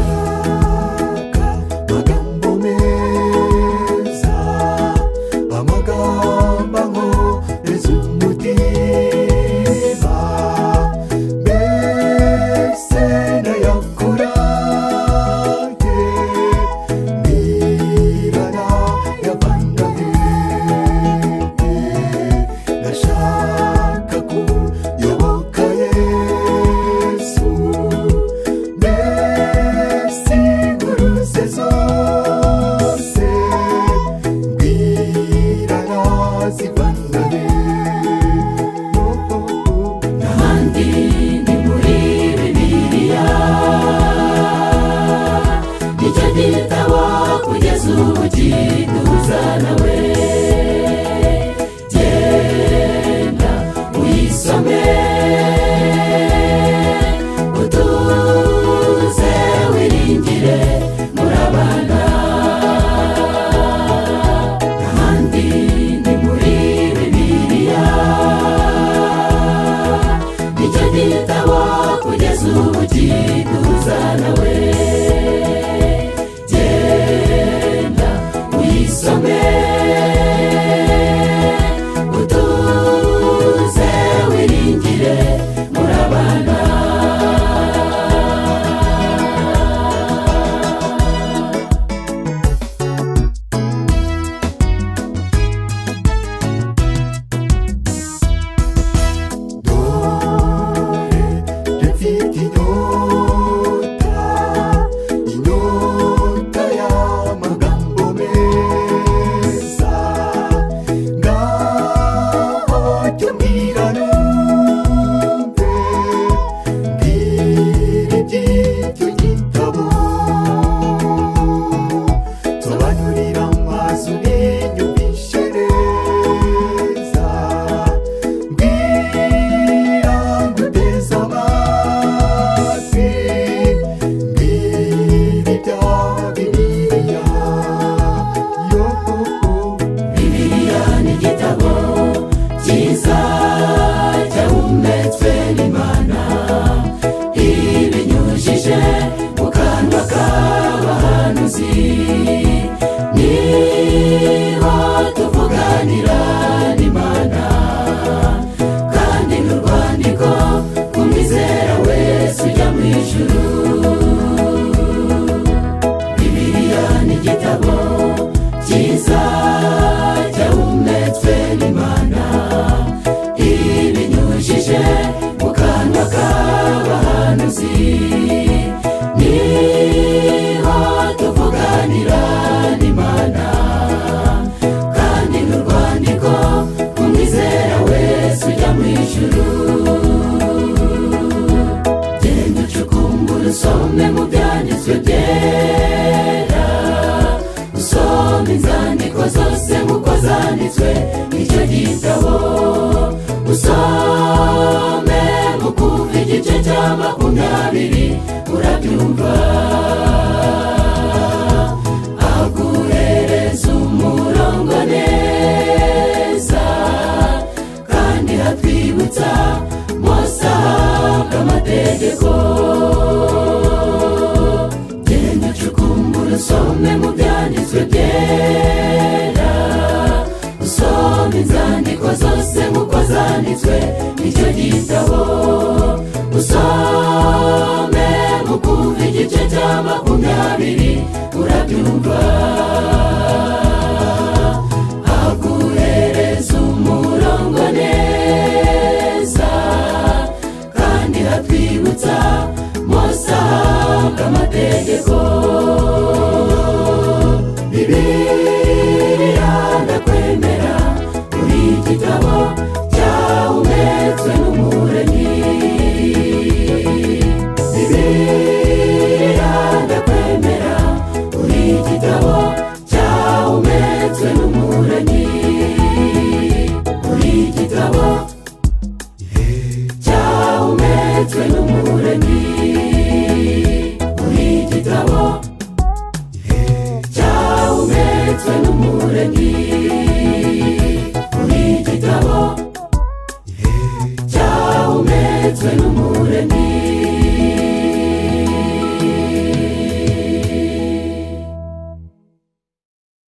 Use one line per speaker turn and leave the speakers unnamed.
Ndashaka amagambo meza, amagambo ankomeza umutima, mbese nayakurahe, mbwira nayavana hehe? Ndashaka kuyoboka Yesu, mbese inkuru ze zose, mbwira nazivana hehe?
Ahandi ni muri Bibiliya, nicyo gitabo kugeza ubu kiduhuza nawe. Genda uyisome, utuze wiringire murabana. Ahandi ni muri Bibiliya, nicyo gitabo kugeza ubu kiduhuza nawe. Genda uyisome, utuze wiringire murabana.
Dore mfite inyota, inyota y'amagambo meza, ngaho jya umbwira numve, mbwira iby'icyo gitabo, nsobanurira amaso ubinyumvishe neza, mbwira nguteze amatwi, mbwira ibya Bibiliya, yo.
Bibiliya ni igitabo cyiza cyahumetswe n'Imana, ibinyujije mu kanwa k'abahanuzi, niho tuvuganira n'Imana, kandi n'urwandiko rw'umwizera wese ujya mu ijuru. Bibiliya ni igitabo cyiza cyahumetswe n'Imana, ibinyujije mu kanwa k'abahanuzi, niho tuvuganira n'Imana, kandi n'urwandiko rw'umwizera wese ujya mu ijuru. Genda ucukumbure usome mu byanditswe byera, usome inzandiko zose nk'uko zanditswe icyo gitabo, usome mu Kuva igice cya 20 urabyumva. Aguhereza umurongo neza, kandi hatwibutsa Mose ahabwa amategeko. Genda ucukumbure usome mu byanditswe byera, usome inzandiko zose nk'uko zanditswe icyo gitabo, usome mu Kuva igice cya 20 urabyumva. Aguhereza umurongo neza, kandi hatwibutsa Mose ahabwa amategeko.
Bibiliya.